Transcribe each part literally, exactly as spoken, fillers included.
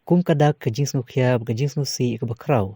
kum ka dak ka jingsngewkhia bad ka jingsngewsih kaba khraw.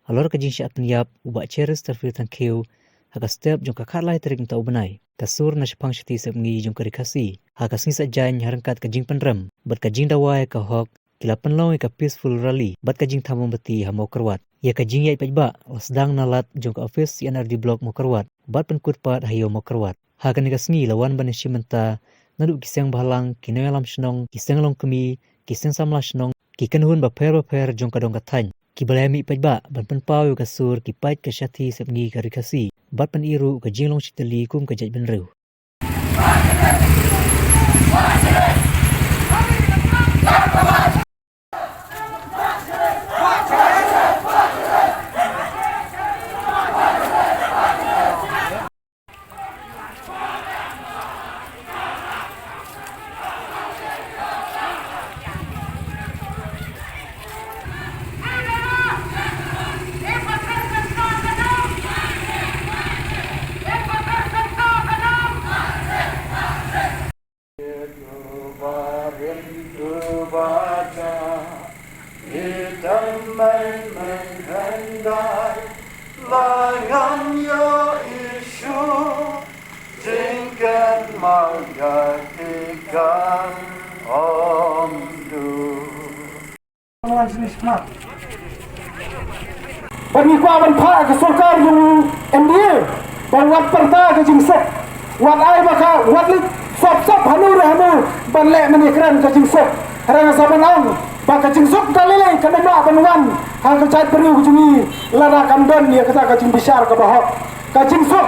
Halor ka jingshah pynïap u Bah Cheristerfield Thangkhiew ha ka step jong ka khatlai tarik mynta u bnai, ka sur na shaphang shathie sepngi jong ka Ri Khasi ha ka sngi Saitjaiñ ha ryngkat ka jingpynrem bad ka jingdawa ïa ka hok, ki la pynlong ïa ka peaceful rally bad ka jingtham mombati ha Mawkyrwat. Ïa ka jingïaid paidbah la sdang na lad jong ka ophis C&RD Block Mawkyrwat bad pynkut pat ha Ïew Mawkyrwat. Ha kane ka sngi la wan ban ïashim bynta naduh ki seng bhalang, ki nongïalam shnong, ki seng longkmie, ki seng samla shnong, ki kynhun bapher bapher jong ka dong ka thaiñ, kiba la ïamih paidbah ban pynpaw ïa ka sur ki pait ka shathie sepngi ka Ri Khasi bad pynïaid ruh ka jinglong shitylli kum ka jaitbynriew. Ba ngi kwah ban phah ka sorkar jong U M D A ba wat pyrta ka jingsuk, wat ai ba ka, wat leit sop sop hanu re hanu ban leh mane kren ka jingsuk. Hynrei nga sa ban ong ba ka jingsuk ka lei lei kam lah ban wan ha ka jaitbynriew ka jong ngi lada kam don ïa kata ka jingbishar kaba hok. Ka jingsuk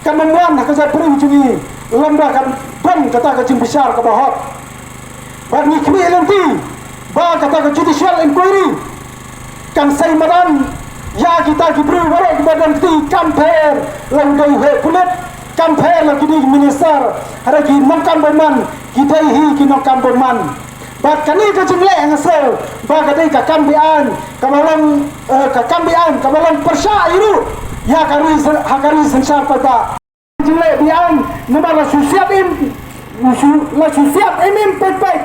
kam lah wan ha ka jaitbynriew ka jong ngi lada kam don kata ka jingbishar kaba hok. Bad ngi khmih lynti ba kata ka judicial inquiry kan sei madan ïa kita ki briew baroh kiba don kti, kam pher la u dei u heh pulit, kam pher la ki dei ki minister, hynrei ki nongkam bymman ki dei hi ki nongkam bymman. Bad kane ka jingleh nga sngew ba ka dei ka kam beaiñ kaba long, eh, ka kam beaiñ kaba long pyrshah ïa ruh ïa ka ri syn-, ha ka ri synshar paidbah. Jingleh beaiñ namar la shu siat im, shu, la shu siat im im peit peit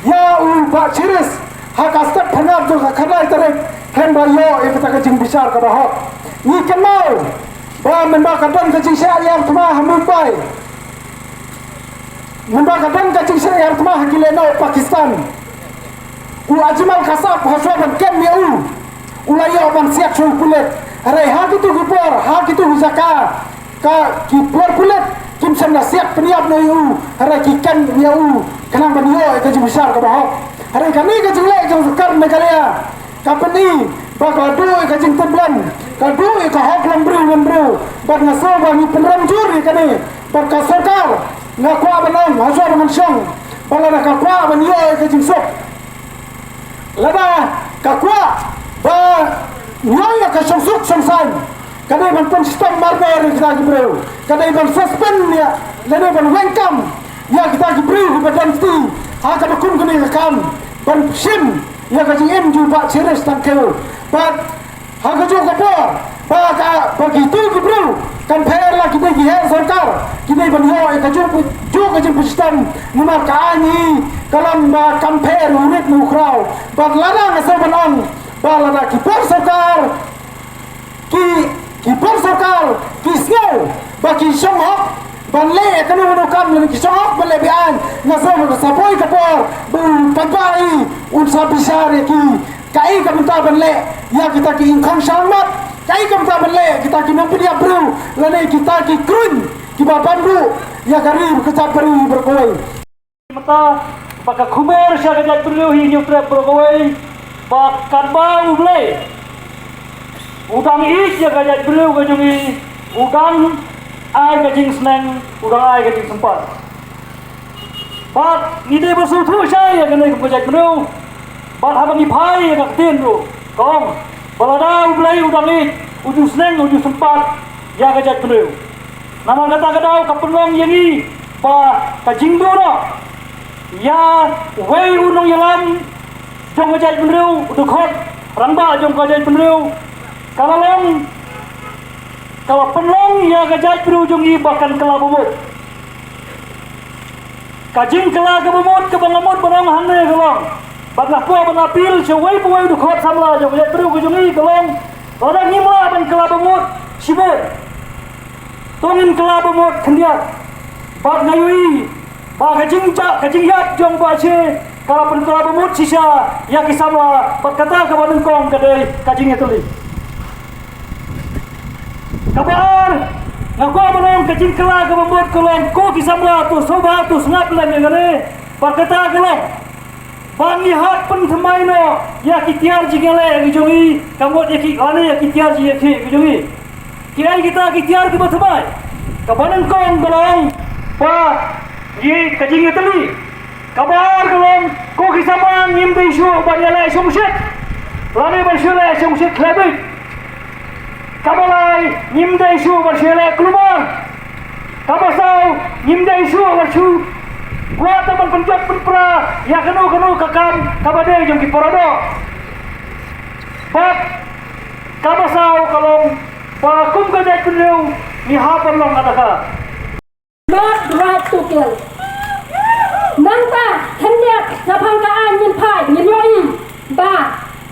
ïa u Bah Chiris ha ka step pynïap jong ka khatlai tarik, khlem ba ïoh ïa kata ka jingbishar kaba hok. Ngi kynmaw ba mynba ka don ka jingshah ïar thma ha Mumbai, mynba ka don ka jingshah ïar thma ha ki lehnoh Pakistan, u Ajmal Kasab ha shuwa ban kem ïa u, u la ïoh ban siat sha u pulit. Hynrei ha kito ki por, ha kito ki jaka, ka, ki por pulit kim shym la siat pynïap noh ïa u, hynrei ki kem ïa u khnang ban ïoh ïa ka jingbishar kaba hok. Hynrei kane ka jingleh jong sorkar Meghalaya ka pyni ba ka duh ïa ka jingtip lem, ka duh ïa ka hok lem briew lem briew. Bad nga sngew ba ngi pynrem jur ïa kane bad ka sorkar, nga kwah ban ong ha shuwa ba ngan shong ba lada ka kwah ban ïoh ïa ka jingsuk, lada ka kwah ban ïoh ïa ka shongsuk shongsaiñ, ka dei ban pynshitom mardor ïa kita ki briew, ka dei ban suspend ïa, ka dei ban weng kam ïa kita ki briew kiba don kti ha kaba kum kane ka kam ban shim ïa ka jingim jong u Bah Cheristerfield Thangkhiew. Bad ha kajuh ka por ba ka, ba kito ki briew kam pher la ki dei ki heh sorkar, ki dei ban ïoh ïa kajuh, kajuh ka jingpynshitom namar ka aiñ hi ka long ba kam pher u rit na u khraw. Bad lada nga sngew ban ong ba lada ki por sorkar, ki, ki por sorkar ki sngew ba ki shong hok ban leh kano kano kam lane ki shong hok ban leh beaiñ, nga sngew ba sa poi ka por ba u paidbah hi un sa bishar ïa ki. Kaei ka bynta ban leh ïa kita ki ingkhong shalangmat? Kaei ka bynta ban leh kita ki nongpynïap briew lane kita ki kruiñ kiba bam ruh ïa ka ri ka jaitbynriew baroh kawei? Mynta ba ka khumer sha ka jaitbynriew hi Hynñiewtrep baroh kawei ba katba U Blei u dang ïeit ïa ka jaitbynriew ka jong ngi, u dang ai ka jingsneng, u dang ai ka jingsympat. Bad ngi dei ban sngewthuh shai ïa kane kum ka jaitbynriew. Bad haba ngi phai ïa ka ktien ruh ka ong ba lada U Blei u dang ïeit, u ju sneng, u ju sympat ïa ka jaitbynriew. Namar kata ka daw ka pynlong ïa ngi ba ka jingduh noh ïa uwei u nongïalam jong ka jaitbynriew, u dkhot rangbah jong ka jaitbynriew, ka la long, ka la pynlong ïa ka jaitbynriew jong ngi ba kan kylla ba mut. Ka jingkylla kaba mut kaba nga mut ban ong hangne ka long Bad nga kwah ban appeal sha uwei pa uwei u dkhot samla jong ka jaitbynriew ka jong ngi ka long, lada ngim lah ban kylla bamut shibun, to ngin kylla bamut khyndiat. Bad nga ïohi ba ka jingjah ka jingïap jong Bah Shi ka la pynkylla bamut shisha ïa ki samla, bad kata kaba nyngkong ka dei ka jingïatylli. Kaba ar, nga kwah ban ong ka jingkylla kaba mut ka long, ko ki samla, to sngewbha to sngap lem ïa kane. Bad kata ka long ba ngi hap pynthymmai noh ïa ki tiar jingïaleh ki jong ngi, ka mut ïa ki, lane ïa ki tiar jingïakhih ki jong ngi. Kiei kita ki tiar kiba thymmai? Kaba nyngkong ka long ba ngi, ka jingïatylli. Kaba ar ka long, ko ki samla, ngim dei shuh ban ïaleh shongshit, lane ban shu leh shongshit khlem bit. Kaba lai, ngim dei shuh ban shu ïaleh kulmar. Kaba saw, ngim dei shuh ban shu kwah tang ban pynjot pynpra ïa kano kano ka kam kaba dei jong ki para doh. Bad kaba saw ka long ba kum ka jaitbynriew ngi hap ban long adaka. Not right to kill. Nangta khyndiat shaphang ka aiñ ngin phai, ngin ïohi ba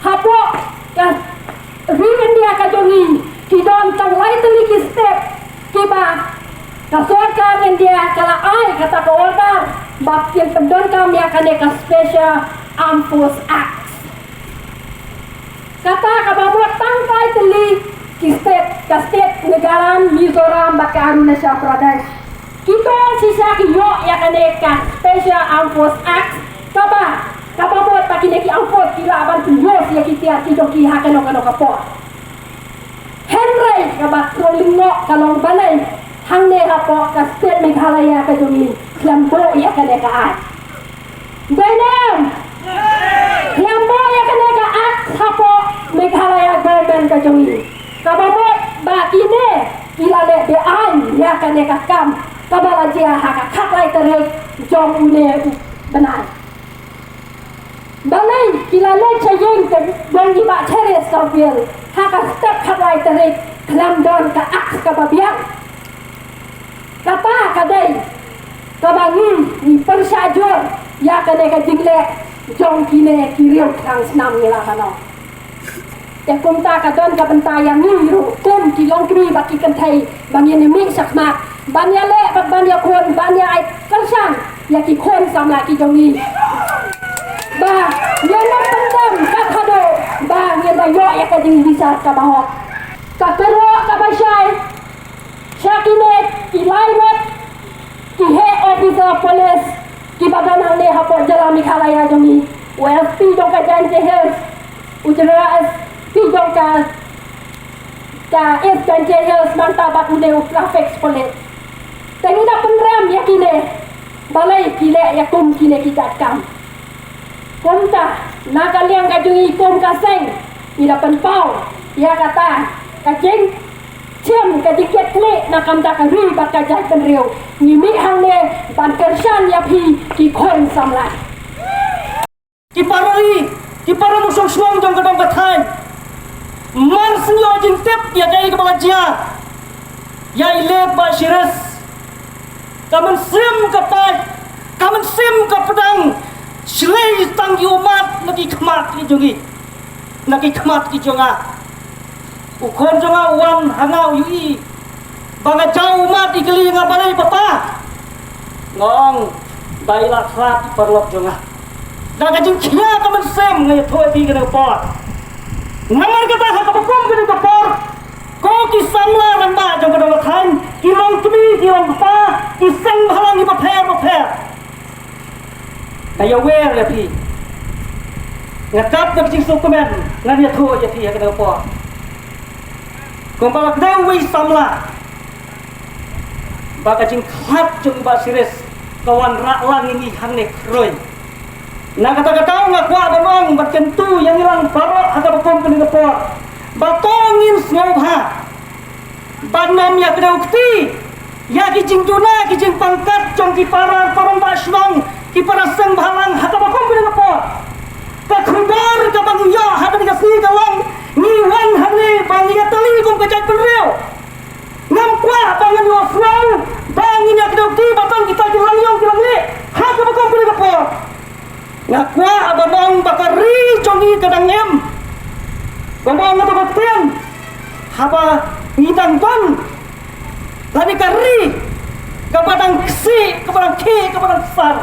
hapoh ka ri India ka jong ngi ki don tang lai tylli ki state kiba ka sorkar India ka la ai kata ka order ba kin pyndonkam ïa kane ka Special Armed Force Act. Kata kaba mut tang lai tylli ki state, ka state Nagaland, Mizoram bad ka Arunachal Pradesh, ki don shisha ki ïoh ïa kane ka Special Armed Force Act, kaba, kaba mut ba kine ki armed force ki lah ban pynïoh ïa ki tiar ki jong ki ha kano kano ka por. Hynrei kaba kyrpang noh ka long balei hangne hapoh ka state Meghalaya ka jong ngi khlem buh ïa kane ka aiñ. Dei ne em? Khlem buh ïa kane ka act hapoh Meghalaya government ka jong ngi. Kaba mut ba kine ki la leh be-aiñ ïa kane ka kam kaba la jia ha ka khatlai tarik jong une u bnai. Balei ki la leit sha ïing ka jong i Bah Cheristerfield ha ka step khatlai tarik khlem don ka act kaba biang? Kata ka dei kaba ngi, ngi pyrshah jur ïa kane ka jingleh jong kine ki riew thrang snam ngi la hano. Te kumta ka don ka bynta ïa ngi ruh kum ki longkmie bad ki kynthei ba ngin ïa mih shakhmat ban ïaleh bad ban ïakhun, ban ïa ai kyrshan ïa ki khun samla ki jong ngi. Ba ngin ym pyndem kat haduh ba ngin da ïoh ïa ka jingbishar kaba hok. Ka kyrwoh kaba shai sha kine ki lai ngut ki heh officer police kiba don hangne hapoh jylla Meghalaya jong ngi, u S P jong ka Jaintia Hills, u General S P jong ka, ka East Jaintia Hills, mynta bad une u traffic police. Te ngi da pynrem ïa kine, balei ki leh ïa kum kine ki jait kam. Kumta na ka liang ka jong ngi kum ka seng, ngi da pynpaw ïa kata ka jing shim ka jingkitkhlieh na ka bynta ka ri bad ka jaitbynriew. Ngi mih hangne ban kyrshan ïa phi ki khun samla. Ki para ri, ki para mawsong shnong jong ka dong ka thaiñ, mar shu ïoh jingtip ïa kaei kaba la jia ïa i Late Bah Shiris, ka mynsiem ka pait, ka mynsiem ka pdeng, shlei tang ki ummat na ki khmat ki jong ngi, na ki khmat ki jong nga. U khun jong nga u wan ha nga, u ïohi ba nga jaw ummat, i kylli nga balei papa. Nga ong ba i la khlad i paralok jong nga. Da ka jingkhia ka mynsiem nga ïathuh ïa phi kane ka por. Namar kata ha kaba kum kane ka por, ko ki samla rangbah jong ka dong ka thaiñ, ki longkmie, ki longkpa, ki seng bhalang kiba pher bapher, nga ïawer ïa phi. Nga dap da ka jingsngewkmen ngan ïathuh ïa phi ha kane ka por. Kumba la kdew uwei samla, ba ka jingkhlad jong i Bah Shiris ka wanrah lang ïa ngi hangne khroi. Na kata ka daw nga kwah ban ong ban kyntu ïa ngi lang baroh ha kaba kum kane ka por ba to ngin sngewbha ban ym ïa kdew kti ïa ki jingduna ki jingpangkat jong ki para, para rangbah shnong, ki para seng bhalang ha kaba kum kane ka por. Ka khubor kaba ngi ïoh ha kane ka sngi ka long ngi wan hangne ba ngi ïatylli kum ka jaitbynriew. Ngam kwah ba ngan ïohsngew ba ngin ïa kdew kti ba tang kita ki langïong ki langïeh ha kaba kum kane ka por. Nga kwah ban ong ba Haba ngi dang don lane ka ri kaba dang ksih, kaba dang khih, kaba dang sar,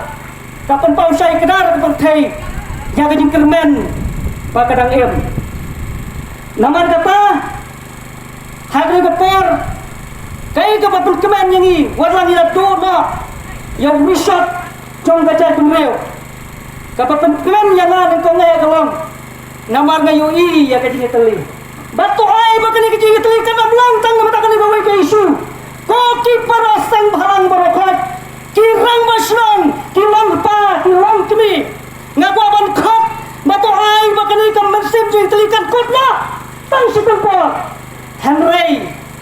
ka pynpaw shai kdar ka pynthei ïa ka jingkyrmen ba ka dang im. Namar kata, ha kane ka por, kaei kaba pynkmen ïa ngi, wat la ngi la duh noh ïa u resort jong ka jaitbynriew. Kaba pynkmen ïa nga nyngkong eh ka long namar nga ïohi ïa ka jingïatylli. Bad to ai ba kane ka jingïatylli kan ym long tang namar kane kawei ka issue. Ko ki para seng bhalang baroh khoit, ki rangbah shnong, ki long kpa, ki long kmie, nga kwah ban khot ba to ai ba kane ka mynsiem jingïatylli kan kut noh tang shi tang por. Hynrei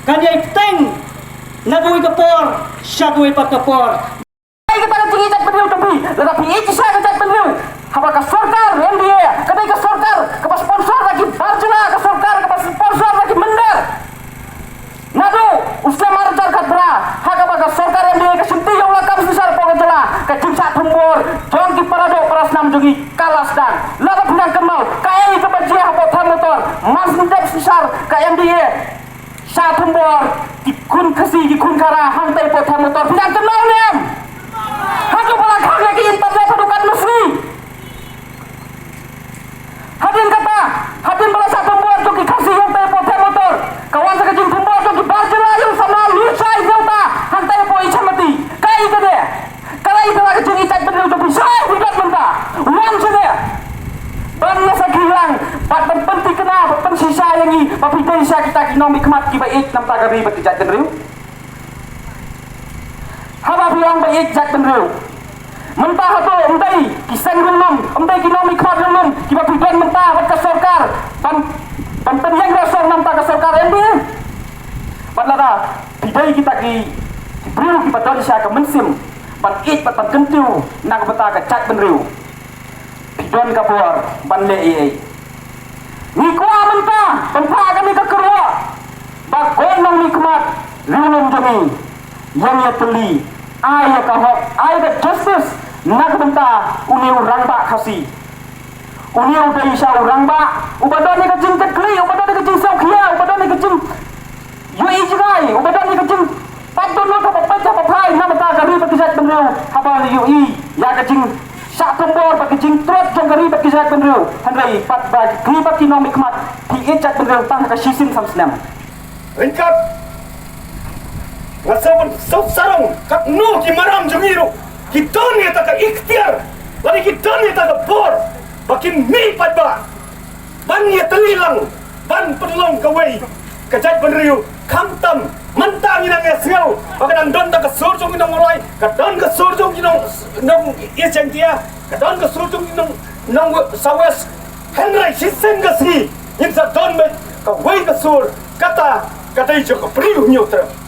kan ïai bteng na kawei ka por sha kawei pat ka por. Ai kata ka jingïeit jaitbynriew jong phi, lada phi ïeit shisha ka jaitbynriew, haba ka sorkar M D A, ka dei ka sorkar kaba sponsor da ki bar jylla, ka sorkar kaba sponsor da ki mynder. Naduh u snem ar hajar khatphra, ha kaba ka sorkar M D A ka shim tei ïa u lakam synshar hapoh ka jylla, ka jingshah thombor jong ki para doh para snam jong ngi ka la sdang. Lada phi dang kynmaw kaei kaba jia hapoh thaiñ Motor, mar syn dep synshar ka M D A shah thombor ki khun Khasi, ki khun Khara hangtai hapoh thaiñ Motor, phi dang kynmaw ne em? Haduh ba la khang ïa ki internet haduh katno sngi. Hadien kata, hadien ba la shah thombor jong ki Khasi hangtai hapoh thaiñ Motor, ka wan sa ka jingthombor jong ki bar jylla ïa u samla Lurshai Newta hangtai hapoh Ichamati. Kaei kane? Ka dei kata ka jingïeit jaitbynriew jong phi, shai phi don mynta. Wan shane. Ban ïa sakhi lang bad ban pynthikna bad pynshisha ïa ngi ba phi dei sha kita ki nongmihkhmat kiba ïeit na ka bynta ka ri bad ka jaitbynriew. Haba phi ong ba ïeit jaitbynriew, mynta hato ym dei ki seng riewlum, ym dei ki nongmihkhmat riewlum kiba phi don mynta bad ka sorkar ban, ban pynïeng rasong na ka bynta ka sorkar M D A? Bad lada phi dei kita ki, ki briew kiba don sha ka mynsiem ban ïeit bad ban kyntiew na ka bynta ka jaitbynriew, phi don ka bor ban leh ei ei. Ngi kwah mynta ban phah kane ka kyrwoh ba ko nongmihkhmat riewlum jong ngi, ïeng ïatylli, ai ïa ka hok, ai ïa ka justice na ka bynta une u rangbah Khasi. Une u dei sha u rangbah uba don ïa ka jingkitkhlieh, uba don ïa ka jingsngewkhia, uba don ïa ka jing ïohi jngai, uba don ïa ka jingpait dohnud haba peit haba phai na ka bynta ka ri bad ka jaitbynriew, haba la ïohi ïa ka jingshah thombor bad ka jingtrot jong ka ri bad ka jaitbynriew. Hynrei pat ba phi bad ki nongmihkhmat phi ïeit jaitbynriew tang ha ka shisien san snem. Ryngkat nga sngewbha sngewsarong katno ki maram jong ngi ruh ki don ïa kata ka ikhtiar lane ki don ïa kata ka bor ba kin mih paidbah ban ïatylli lang, ban pynlong kawei ka jaitbynriew. Khamtam mynta ngi nang ïa sngew ba ka dang don ta ka sur jong ki nong Mawlai, ka don ka sur jong ki nong, nong East Jaintia, ka don ka sur jong ki nong, nong South West. Hynrei shisien ka sngi ngin sa don beit kawei ka sur, kata ka dei jong ka Bri u Hynñiewtrep.